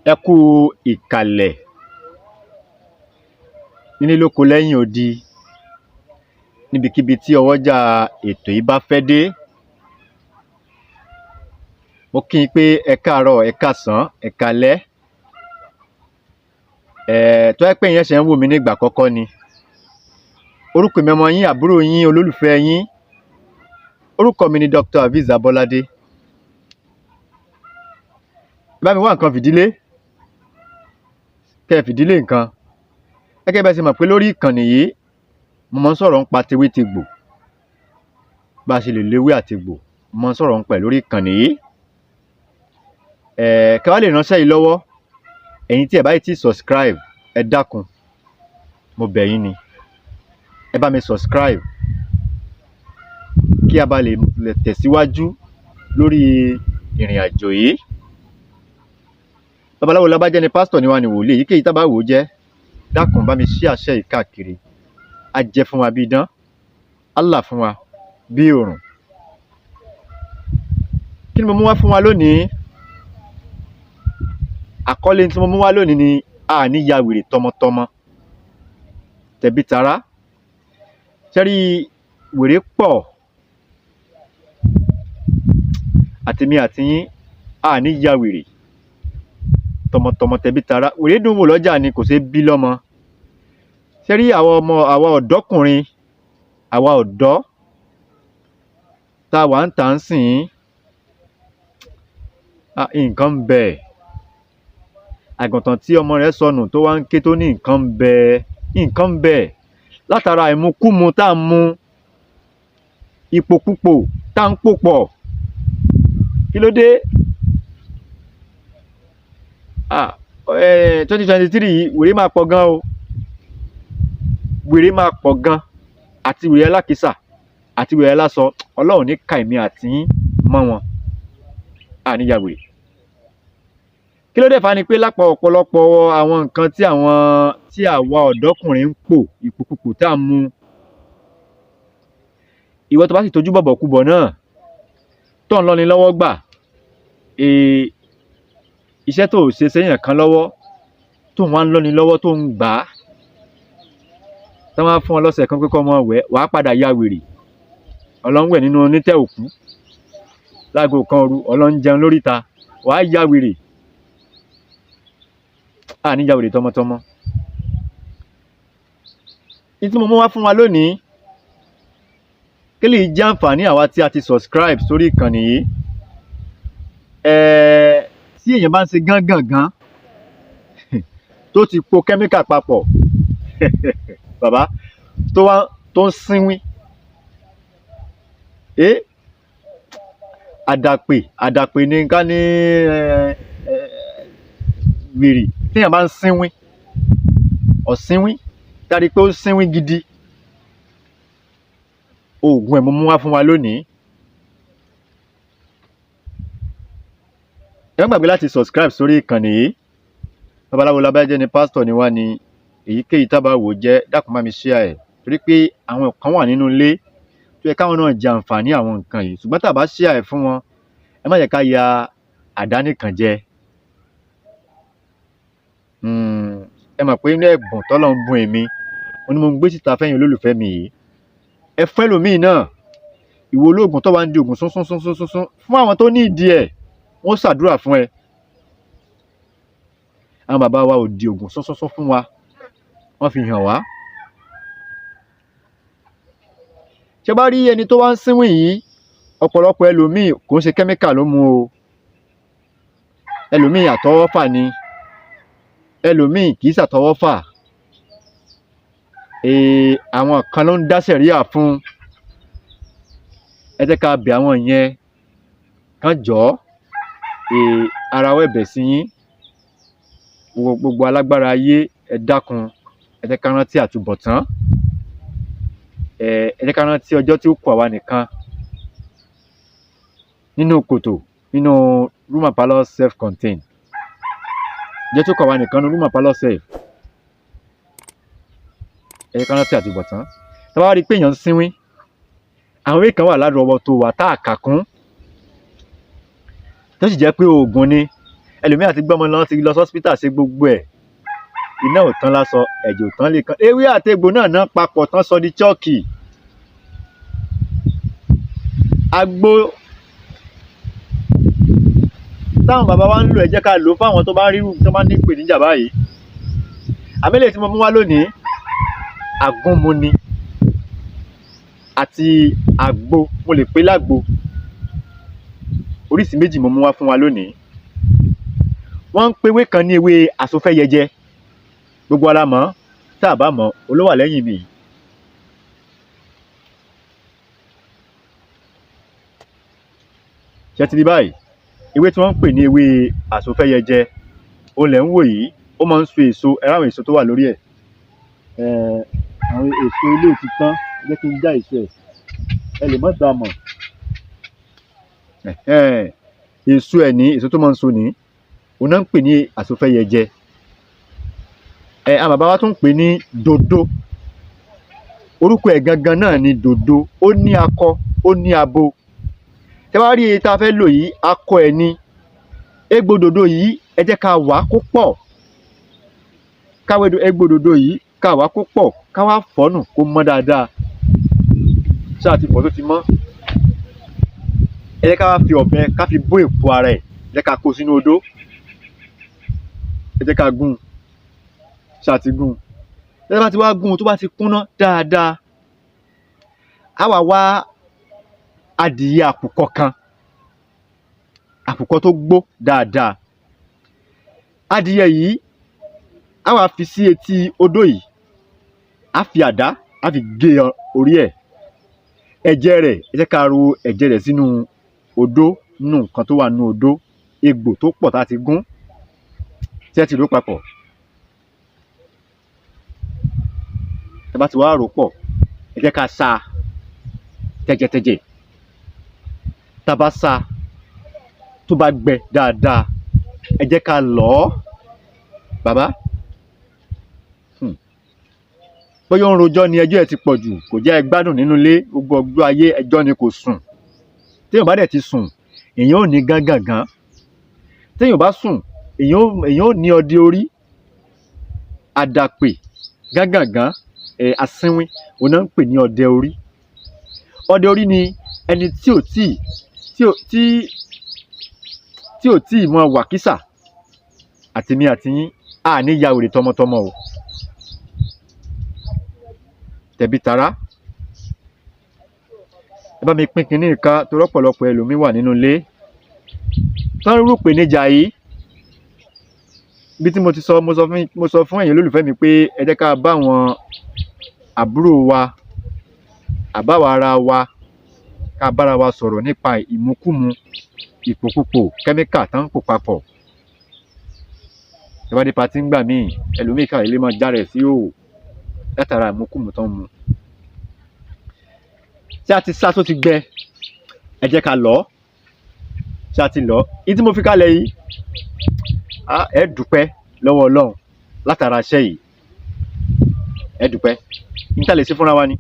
Ẹ kú ìkàlẹ̀ nílé lóko lẹ́yìn odi, níbikíbi tí ọwọ́jà ètò yìí bá fẹ́ dé. Mo kí yín pé ẹ káàárọ̀, ẹ káàsán, ẹ káalẹ́. Tó bá jẹ́ pé ẹ̀yin ṣẹ̀ṣẹ̀ ń wò mí ní ìgbà àkọ́kọ́ ni, orúkọ èmi ọmọ yín, àbúrò yín, olólùfẹ́ yín, orúkọ mi ni Dr. Hafiz Abọ́ládé. Ẹ bá mi wá nǹkan fìdílé, kẹ́ ẹ fìdílé nǹkan. Gẹ́gẹ́ bí ẹ ṣe mọ̀ pé lórí ìkànnì yìí, mo máa ń sọ̀rọ̀ nípa tewétegbò, bá a ṣe lè lo ewé àtegbò, mo máa ń sọ̀rọ̀ nípa ẹ̀ lórí ìkànnì yìí. Kẹ́ wá lè ránṣẹ́ yìí lọ́wọ́, ẹ̀yin tí ẹ bá tíì subscribe, ẹ dákun, mo bẹ̀ yín ni, ẹ bá mi subscribe kí a bá lè tẹ̀síwájú lórí ìrìn àjò yìí. Babaláwo la bá jẹ́ ni, pásítọ̀ ni wá ni, wòlíì, èyíkéyìí tá bá wò ó jẹ́, dákun, bá mi share iṣẹ́ yìí káàkiri. Á jẹ́ fún wa bí idán, á là fún wa bí òrùn. Kí ni mo mú wá fún wa lónìí? Àkọlé tí mo mú wá lónìí ni a ní ya wèrè tọmọtọmọ, tẹbí tará. Ṣé rí, wèrè pọ̀, àtèmi àti yín, a ní ya wèrè tọmọtọmọ, tẹbí tará. Wèrè dùn wò lọ́jà ni, kò ṣeé bí lọ́mọ. Ṣé rí, àwa ọmọ, àwa ọ̀dọ́kùnrin, àwa ọ̀dọ́ tá a wà ń tà ń sìn, nǹkan ń bẹ. Àgùntàn tí ọmọ rẹ̀ sọnù tó wá ń ké, tó ní nǹkan ń bẹ, nǹkan ń bẹ, látara ìmukúmu tá à ń mu, ipòkúpò tá à ń pò pọ̀. Kí ló dé? 2023 yìí, wèrè máa pọ̀ gan o, wèrè máa pọ̀ gan, àti wèrè alákìísà àti wèrè aláṣọ. Ọlọ́run ní ka èmi àti yín mọ́ wọn, à ní ya wèrè. Kí ló dé? Fa ni pé lápá ọ̀pọ̀lọpọ̀ àwọn nǹkan tí àwọn tí àwa ọ̀dọ́kùnrin ń pò, ìpòkupò tá à ń mu. Ìwọ tó bá sì tójú bọ̀bọ̀ kubọ̀ náà, tó ń lọ́ni lọ́wọ́ gbà, iṣẹ́ tó ò ṣe séèyàn kan lọ́wọ́, tó ń wá ń lọ́ni lọ́wọ́, tó ń gbà á, tó máa fún ọ lọ́sẹ̀ kan pé kó ọmọ wẹ̀, wàá padà ya wèrè. Ọlọ́run wẹ̀ nínú onítẹ̀ òkú láago 1 òru, Ọlọ́run jẹun lóríta, wàá ya wèrè. À ní ya wèrè tọmọtọmọ. Ní tí mo mú wá fún wa lónìí, kí lè jẹ́ àǹfààní àwa tí a ti subscribe sórí ìkànnì yìí. Tí èèyàn bá ń ṣe gángangan, tó ti po kẹ́míkà papọ̀, bàbá tó wá tó ń sínwín, àdàpè àdàpè ní ká ní wèrè. Téèyàn bá ń sínwín, ọ̀sínwín, tá a rí i pé ó ń sínwín gidi, oògùn ẹ̀ mo mú wá fún wa lónìí. Ẹ má gbàgbé láti subscribe sórí ìkànnì yìí. Babaláwo labájẹ́ ni, pásítọ̀ ni wá ni, èyíkéyìí tá bá wò ó jẹ́, dákun, bá mi share ẹ̀, torí pé àwọn kan wà nínú ilé tó yẹ káwọn náà jẹ àǹfààní àwọn nǹkan yìí, ṣùgbọ́n tá a bá share ẹ̀ fún wọn, ẹ má jẹ́ ká ya àdánìkàn jẹ. Ẹ mọ̀ pé inú ẹ̀bùn tọ́lọ́run bùn èmi, òun ni mo ń gbé síta fẹ́yìn olólùfẹ́ mi yìí. Ẹ fún ẹlòmíì náà. Ìwọ olóògùn tó wá ń di oògùn sún sún sún sún sún fún àwọn tó ní ìdí ẹ̀, wọ́n ṣàdúrà fún ẹ. Àwọn bàbá wa ò di oògùn sún sún sún fún wa, wọ́n fi hàn wá. Ṣé bá rí ẹni tó wá ń sínwìn yìí, ọ̀pọ̀lọpọ̀ ẹlòmíì, kò ń ṣe kẹ́míkà ló mú o. Ẹlòmíì, àtọwọ́fà ni. Ẹlòmíì kì í ṣàtọwọ́fà. Àwọn kan ló ń dá sẹ̀ríà fún. Ẹ jẹ́ ká bẹ̀ àwọn yẹn kán jọ̀ọ́, ara wọ́ ẹ̀bẹ̀ sí yín. Gbogbo alágbára ayé, ẹ dákun, ẹ jẹ́ ká rántí àtúbọ̀tán. Ẹ jẹ́ ká rántí ọjọ́ tí ó kù àwa nìkan nínú kòtò, nínú room and parlour self contained, ọjọ́ tí ó kù àwa nìkan nínú room and parlour self. Ẹ jẹ́ ká rántí àtúbọ̀tán. Tá a bá rí i pé èèyàn ń sínwín, àwọn ewé kan wà lárọ̀ọ́wọ́tó wa tá a kà kún, tó sì jẹ́ pé oògùn ni. Ẹlòmíì àti gbọ́mọ lọ ti lọ sọ́spítà ṣe gbogbo ẹ̀, iná ò tán lásọ, ẹ̀jẹ̀ ò tán lè kan. Ewé àtegbò náà ná papọ̀ tán sọ di chọ́ọ̀kì. Àgbo táwọn bàbá wa ń lò, ẹ jẹ́ ká lò ó fáwọn tó bá ń rírú tó bá ní ìpèníjà báyìí. Àmọ́ eléyìí tí mo mú wá lónìí, àgúnmu ni àti àgbo, mo lè pè é lágbo. Oríṣìí méjì mo mú wá fún wa lónìí. Wọ́n ń pe ewé kan ní ewé àsofẹ́yẹjẹ. Gbogbo wa la mọ̀ ọ́n, tá a bá mọ̀ ọ́n, òun ló wà lẹ́yìn mi yìí. Ṣé ẹ ti rí báyìí? Ewé tí wọ́n ń pè ní ewé àsofẹ́yẹjẹ, òun lẹ̀ ń wò yìí. Ó máa ń so èso, ẹ ráwọn èso tó wà lórí ẹ̀. Àwọn èso eléyìí ti tán, ẹ jẹ́ kí n já èso ẹ̀, ẹ lè má dá a mọ̀. Èso ẹ̀ ní, èso tó máa ń so nìí, òun náà ń pè ní àsofẹ́yẹjẹ. Àwọn bàbá wa tún ń pè ní dòdò. Orúkọ ẹ̀ gangan náà ni dòdò. Ó ní akọ, ó ní abo. Tẹ́ bá rí èyí tá a fẹ́ lò yìí, akọ ẹ̀ ni. Egbò dòdò yìí, ẹ jẹ́ ká wà á kó pọ̀. Ká wá egbò dòdò yìí, ká wà á kó pọ̀, ká wá fọ̀ ọ́ nù kó mọ́ dáadáa. Ṣé a ti fọ̀ tó ti mọ́? Ẹ jẹ́ ká wá fi ọ̀bẹ ká fi bó èpo ara ẹ̀, ẹ jẹ́ ká kó sínú odó. Ẹ jẹ́ ká gún un. Ṣé a ti gún un? Tẹ́ bá ti wá gún un tó bá ti kúnná dáadáa, á wá wá adìyẹ àkùkọ kan, àkùkọ tó gbó dáadáa. Adìyẹ yìí, á wá fi sí etí odó yìí, á fi àdá, á fi gé orí ẹ̀. Ẹ̀jẹ̀ rẹ̀, ẹ jẹ́ ká ro ẹ̀jẹ̀ rẹ̀ sínú odó, nínú nǹkan tó wà nínú odó, egbò tó pọ̀ tá a ti gún. Ṣé ẹ ti rò ó papọ̀? Tẹ́ bá ti wá rò ó pọ̀, ẹ jẹ́ ká sá a tẹ̀jẹ̀tẹ̀jẹ̀. Tá a bá sá a, tó bá gbẹ dáadáa, ẹ jẹ́ ká lọ̀ ọ́. Bàbá, bóyá ó ń rojọ́ ni, ẹjọ́ ẹ̀ ti pọ̀ jù, kò jẹ́ ẹ gbádùn nínú ilé, gbogbo ọjọ́ ayé ẹjọ́ ni, kò sùn. Téèyàn bá dẹ̀ ti sùn, èèyàn ò ní gángàngán. Téèyàn ò bá sùn, èèyàn ò ní ọdẹ orí, àdàpè, gángàngán, asínwín, òun náà ń pè ní ọdẹ orí. Ọdẹ orí ni ẹni tí ò tíì tí ò tí tí ò tíì mọ wàkísà. Àtèmi àti yín, a ní ya wèrè tọmọtọmọ o. Tẹ̀bí tará, ẹ bá mi pín kinní ká, torí ọ̀pọ̀lọpọ̀ ẹlòmíì wà nínú ilé tán rú ìpèníjà yìí. Bí tí mo ti sọ, mo sọ fún ẹ̀yin olólùfẹ́ mi pé ẹ jẹ́ ká bá àwọn àbúrò wa, àbáwa ara wa, ká bára wa sọ̀rọ̀ nípa ìmukúmu, ìpòkupò, kẹ́míkà tán ń pò papọ̀. Tẹ́ bá dé patí ńgbà míì, ẹlòmíì kàn lè máa já rẹ̀ sí ìhòhò látara ìmukúmu tán ń mu. Tí a ti sá tó ti gbẹ, ẹ jẹ́ ká lọ̀ ọ́. Ṣé a ti lọ̀ ọ́? Èyí tí mo fi kalẹ̀ yìí, ẹ dúpẹ́ lọ́wọ́ Ọlọ́run látara iṣẹ́ yìí. Ẹ dúpẹ́. Ní tá lè ṣe fúnra wa ni.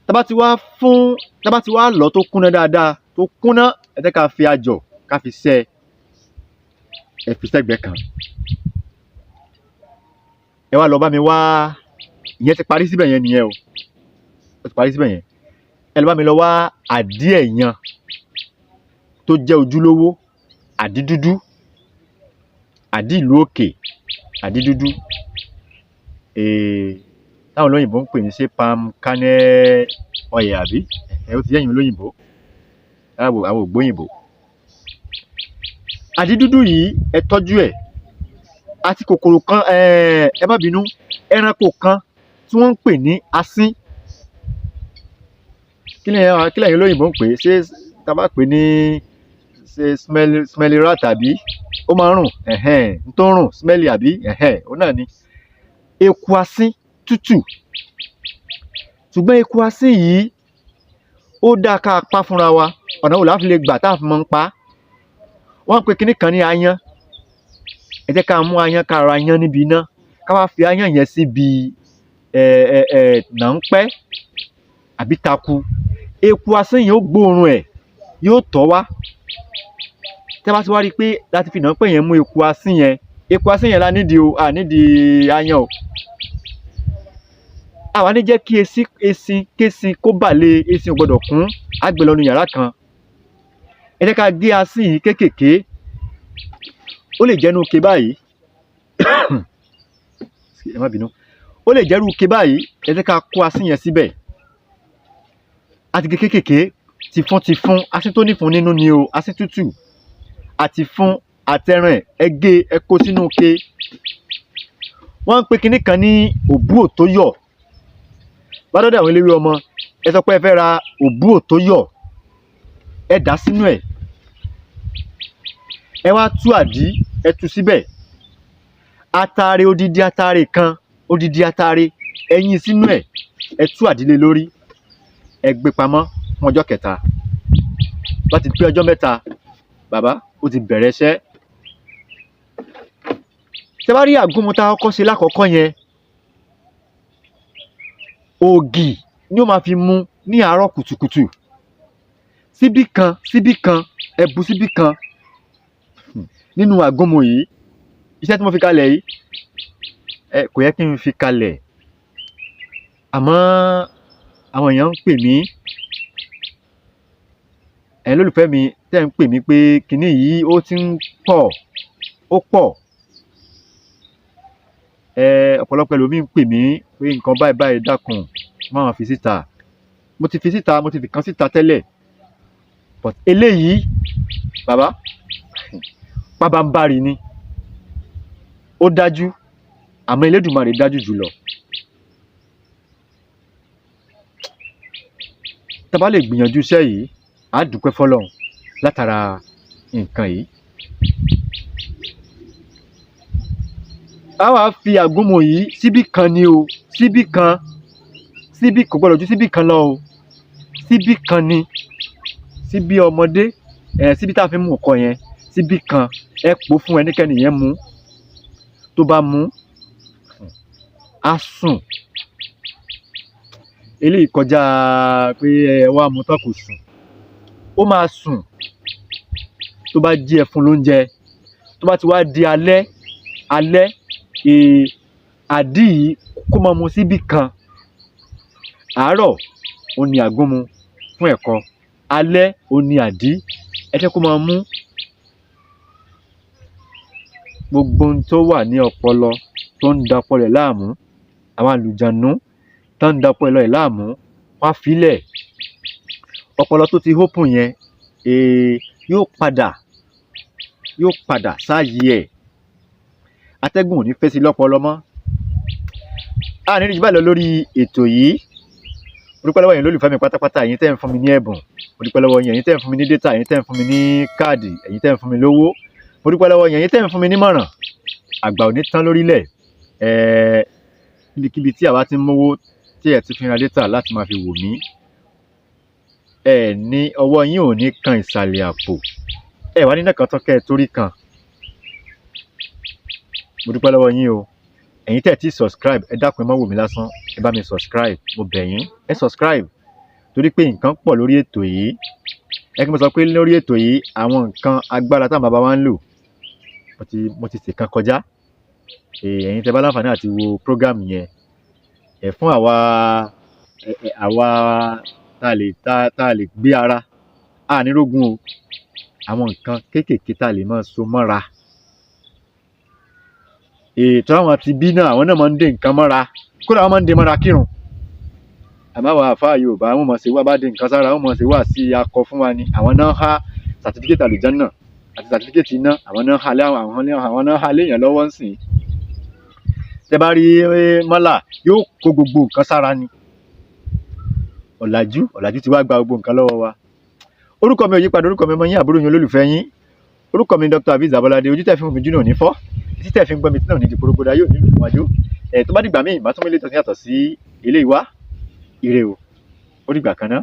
Tá bá ti wá lọ̀ tó kúnná dáadáa, tó kúnná, ẹ jẹ́ ká fi ajọ̀ ká fi sẹ́ ẹ. Ẹ fi sẹ́gbẹ̀ẹ́ kan. Ẹ wá lọ bá mi wá, ìyẹn ti parí síbẹ̀ yẹn nìyẹn o. Ó ti parí síbẹ̀ yẹn. Ẹ lọ bá mi lọ wá àdí ẹ̀yan tó jẹ́ ojúlówó, àdí dúdú, àdí ìlú òkè, àdí dúdú. Táwọn olóyìnbó ń pè ní ṣé palm kernel oil àbí? Ó ti yé ẹ̀yin olóyìnbó. Àwọn ògbóyìnbó. Àdí dúdú yìí, ẹ tọ́jú ẹ̀. Àti kòkòrò kan, ẹ má bínú, ẹranko kan tí wọ́n ń pè ní asín. Kí lẹ̀yin olóyìnbó ń pè é? Ṣé tá a bá pè é ní ṣé smelly rat àbí? Ó máa ń rùn, n tó ń rùn, smelly àbí? Òun náà ni. Eku asín tútù. Ṣùgbọ́n eku asín yìí, ó dáa ká pa fúnra wa. Ọ̀nà wo la fi lè gbà tá a fi máa ń pa á? Wọ́n ń pe kinní kan ní aáyán. Ẹ jẹ́ ká mú aáyán, ká ra aáyán níbi iná, ká wá fi aáyán yẹn síbi nàńpẹ́ àbí taku. Eku asín yẹn ó gbóòórùn ẹ̀, yóò tọ́ wá. Tẹ́ bá ti wá rí i pé láti fi nàńpẹ́ yẹn mú eku asín yẹn, eku asín yẹn la nídìí o, à nídìí aáyán o. Àwa ní jẹ́ kí esin esin késin kó bà lé esin, ò gbọ́dọ̀ kún. Á gbé lọ nu yàrá kan. Ẹ jẹ́ ká gé asín yìí kéékèèké. Ó lè jẹ́ inú ike báyìí, ẹ má bínú, ó lè jẹ́ irú ike báyìí. Ẹ jẹ́ ká kó asín yẹn síbẹ̀. A ti gé kéékèèké, tìfun tìfun, asín tó nífun nínú ni o, asín tútù àti fún àtẹran ẹ̀. Ẹ gé, ẹ kó sínú ike. Wọ́n ń pe kinní kan ní òbú òtóyọ̀. Bá dọ́dọ̀ àwọn eléwé ọmọ, ẹ sọ pé ẹ fẹ́ ra òbú òtóyọ̀, ẹ dà sínú ẹ̀. Ẹ wá tú àdí, ẹ tú síbẹ̀. Atare, odidi atare kan, odidi atare, ẹ yín sínú ẹ̀, ẹ tú àdí lé lórí. Ẹ gbé pamọ́ fún ọjọ́ kẹta. Bá ti pé ọjọ́ 3, bàbá, ó ti bẹ̀rẹ̀ iṣẹ́. Tẹ́ bá rí àgúnmu tá a kọ́kọ́ ṣe lákọ̀ọ́kọ́ yẹn, ògì ni ó máa fi mu ní àárọ̀ kùtùkùtù. Síbí kan, síbí kan, ẹ bu síbí kan nínú àgúnmu yìí. Iṣẹ́ tí mo fi kalẹ̀ yìí, ẹ kò yẹ kí n fi kalẹ̀, àmọ́ àwọn èèyàn ń pè mí. Ẹ̀yin lólùfẹ́ mi tẹ́ ń pè mí pé kinní yìí ó ti ń pọ̀, ó pọ̀. Ẹ ọ̀pọ̀lọpọ̀ ẹlòmíì ń pè mí pé nǹkan báyìí báyìí, dákun, má fi síta. Mo ti fi síta, mo ti fi kan síta tẹ́lẹ̀, but eléyìí, bàbá, pabambarì ni. Ó dájú, àmọ́ Elédùmarè dájú jùlọ. Tá a bá lè gbìyànjú iṣẹ́ yìí, á dúpẹ́ fọ́lọ́run látara nǹkan yìí. A wá fi àgúnmu yìí síbí kan ni o, síbí kan, síbí kò gbọdọ̀ ju síbí kan lọ o, síbí kan ni, síbí ọmọdé ẹ̀, síbí tá a fi mú nǹkan yẹn, síbí kan. Ẹ pò fún ẹnikẹ́ni yẹn mú. Tó bá mú, á sùn. Eléyìí kọjá pé ẹ wá mú tán kò sùn. Ó máa sùn. Tó bá jí, ẹ fún lóúnjẹ. Tó bá ti wá di alẹ́ alẹ́, àdí yìí kó máa mu síbí kan. Àárọ̀ òun ni àgúnmu fún ẹ̀kọ, alẹ́ òun ni àdí. Ẹ jẹ́ kó máa mú. Gbogbo ohun tó wà ní ọpọlọ tó ń da ọpọlọ ẹ̀ láàmú, àwọn àlùjànnú tó ń da ọpọlọ ẹ̀ láàmú, wọ́n á filẹ̀. Ọpọlọ tó ti open yẹn yóò padà, yóò padà sáàyè ẹ̀. Atẹ́gùn ò ní fẹ́ sí lọ́pọlọ mọ́. A ní rí jù báyìí lọ lórí ètò yìí. Mo dúpẹ́ lọ́wọ́ ẹ̀yin olólùfẹ́ mi pátápátá, ẹ̀yin tẹ́ ń fún mi ní ẹ̀bùn. Mo dúpẹ́ lọ́wọ́ yín, ẹ̀yin tẹ́ ń fún mi ní data, ẹ̀yin tẹ́ ń fún mi ní káàdì, ẹ̀yin tẹ́ ń fún mi lówó. Mo dúpẹ́ lọ́wọ́ yín, ẹ̀yin tẹ́ ń fún mi nímọ̀ràn. Àgbà ò ní tán lórílẹ̀. Níbikíbi tí àwa ti ń mówó tí ẹ ti fi ra data láti máa fi wò mí, ẹ ní ọwọ́ yín ò ní kan ìsàlẹ̀ àpò. Ẹ wá nínú kan tán kẹ́ ẹ torí kan. Mo dúpẹ́ lọ́wọ́ yín o. Ẹ̀yin tẹ́ ẹ ti subscribe, ẹ dákun, ẹ má wò mí lásán, ẹ bá mi subscribe. Mo bẹ̀ yín, ẹ subscribe, torí pé nǹkan pọ̀ lórí ètò yìí. Ẹ kí mo sọ pé lórí ètò yìí, àwọn nǹkan agbára táwọn bàbá wa ń lò, mo ti ṣèkan kọjá. Ẹ̀yin tẹ́ bá láǹfààní àti wo program yẹn, ẹ fún àwa àwa tá a lè gbé ara a ní rógun o. Àwọn nǹkan kéékèèké tá a lè máa so mọ́ra, ètò àwọn ti bí náà, àwọn náà máa ń dé nǹkan mọ́ra, kódà wọ́n máa ń dé mọ́ra kírun. Àmọ́ àwọn àfáà Yorùbá, wọ́n mọ̀ sí wá bá dé nǹkan sára, wọ́n mọ̀ sí wá sí akọ fún wa ni. Àwọn náà há certificate àlùjánnà àti certificate iná, àwọn náà há lé àwọn náà há léèyàn lọ́wọ́ ń sìn. Tẹ́ bá rí mọ́là, yóò kó gbogbo nǹkan sára ni. Ọ̀làjú, ọ̀làjú ti wá gba gbogbo nǹkan lọ́wọ́ wa. Orúkọ mi ò yípadà. Orúkọ mi, ọmọ yín, àbúrò yín, olólùfẹ́ yín, orúkọ mi ni Dr. Aviz Abolade. Ojú tẹ́ fi ń mi jù náà ní fọ́, etí tẹ́ fi ń gbọ́ mi tí náà ní di porogoda yóò nílùú fún wájú ẹ̀. Tó bá dìgbà míì, màá tún mú ilé tó yàtọ̀ sí eléyìí wá. Ire o, ó dìgbà kan náà.